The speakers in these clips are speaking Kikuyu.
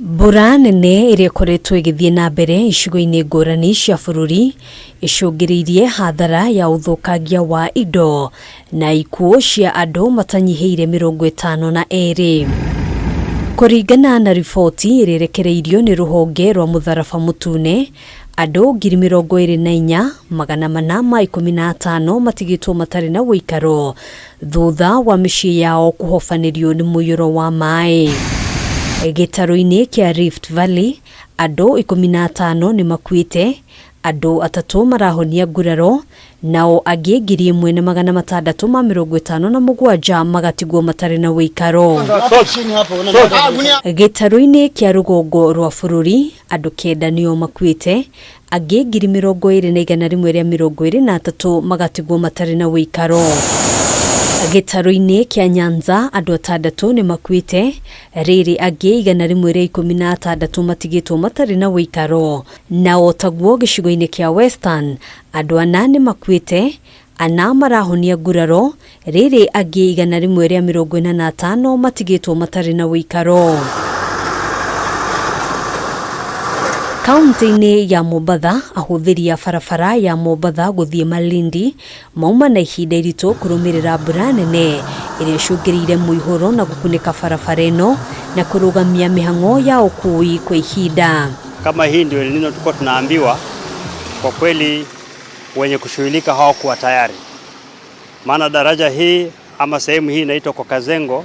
Mbura nene ĩrĩa ĩkoretwo ĩgĩthiĩ na mbere icigo-inĩ ngũrani cia bũrũri ĩcũngĩrĩirie hathara ya ũthũkangia wa indo na ikuũ cia andũ matanyihĩire 52. Kũringana na riboti ĩrĩa ĩrekereirio nĩ rũhonge rwa mũtharaba mũtune, andũ 24,415 matigĩtwo matarĩ na ũikaro thutha wa mĩciĩ yao kũhobanĩrio nĩ mũiyũro wa maĩ. Gĩtarũ-inĩ kĩa Rift Valley, andũ 15 nĩ makuĩte, andũ atatũ marahonia nguraro, nao angĩ 1657 magatigwo matarĩ na ũikaro. Gĩtarũ-inĩ kĩa rũgongo rwa bũrũri, andũ 9 nĩo makuĩte, angĩ 20,123 magatigwo matarĩ na ũikaro. Gĩtarũ-inĩ kĩa Nyanza, andũ 6 nĩ makuĩte, rĩrĩ angĩ 116 matigĩtwo matarĩ na ũikaro. Na o taguo gĩcigo-inĩ kĩa Western, andũ 4 nĩ makuĩte, 4 marahonia nguraro, rĩrĩ angĩ 145 matigĩtwo matarĩ na ũikaro. Kaunti-inĩ ya Mombatha, ahũthĩri a barabara ya Mombatha gũthiĩ Malindi mauma na ihinda iritũ kũrũmĩrĩra mbura nene ĩrĩa ĩcũngĩrĩire mũihũro na gũkunĩka barabara ĩno na kũrũgamia mĩhang'o ya ũkui kwa ihinda. Kama hii ndio El Nino tulikuwa tunaambiwa, kwa kweli wenye kushughulika hawakuwa tayari. Maana daraja hii ama sehemu hii inaitwa kwa Kazengo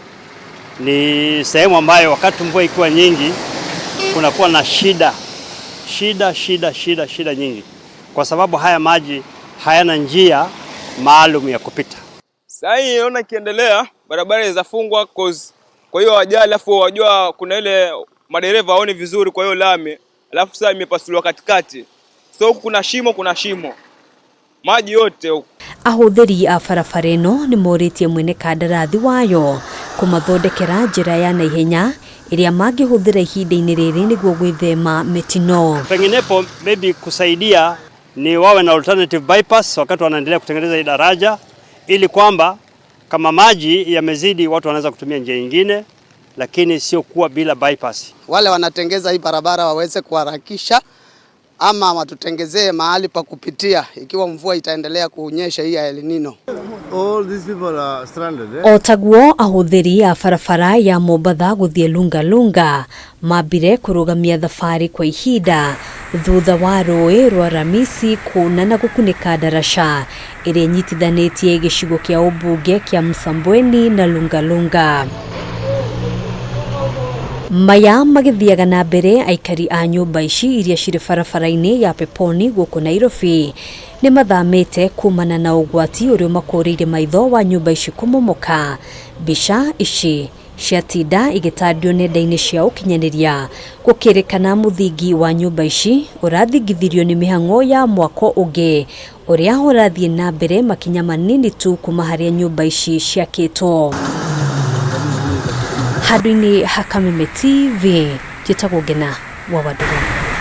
ni sehemu ambayo wakati mvua ikiwa nyingi kunakuwa na shida, shida, shida, shida, shida nyingi, kwa sababu haya maji hayana njia maalum ya kupita. Sasa hii naona ikiendelea barabara zitafungwa cause kwa hiyo ajali, alafu wajua kuna ile madereva haoni vizuri kwa hiyo lami, alafu sasa imepasuliwa katikati. So huku kuna shimo, kuna shimo. Maji yote huku. Ahũthĩri a barabara ĩno nĩ morĩtie mwene kandarathi wayo kũmathondekera njĩra ya naihenya ĩrĩa mangĩhũthĩra ihinda-inĩ rĩrĩ nĩguo gwĩthema mĩtino. Penginepo maybe kusaidia ni wawe na alternative bypass wakati wanaendelea kutengeneza hii daraja, ili kwamba kama maji yamezidi watu wanaweza kutumia njia nyingine, lakini sio kuwa bila bypass. Wale wanatengeza hii barabara waweze kuharakisha ama watutengezee mahali pa kupitia ikiwa mvua itaendelea kunyesha hii ya El Nino. All these people are stranded, eh? O taguo ahũthĩri a barabara ya Mombatha gũthiĩ Lunga Lunga mambire kũrũgamia thabarĩ kwa ihinda thutha wa rũĩ rwa Ramisi kũna na gũkunĩka ndaraca ĩrĩa ĩnyitithanĩtie gĩcigo kĩa ũmbunge kĩa Msambweni na Lunga Lunga. Maya magĩthiaga na mbere, aikari a nyũmba ici iria cirĩ barabara-inĩ ya Peponi gũkũ Nairobi nĩ mathamĩte kumana na ũgwati ũrĩa ũmakũrĩire maitho wa nyũmba ici kũmomoka. Mbica ici ciatinda igĩtandio nenda-inĩ cia ũkinyanĩria gũkĩrĩkana mũthingi wa nyũmba ici ũrathingithirio nĩ mĩhang'o ya mwako ũngĩ ũrĩa ũrathiĩ na mbere makinya manini tu kuma harĩa nyũmba ici ciakĩtwo. Handũ-inĩ ha Kameme TV, njĩtagwo Ngena wa Wandũrũ.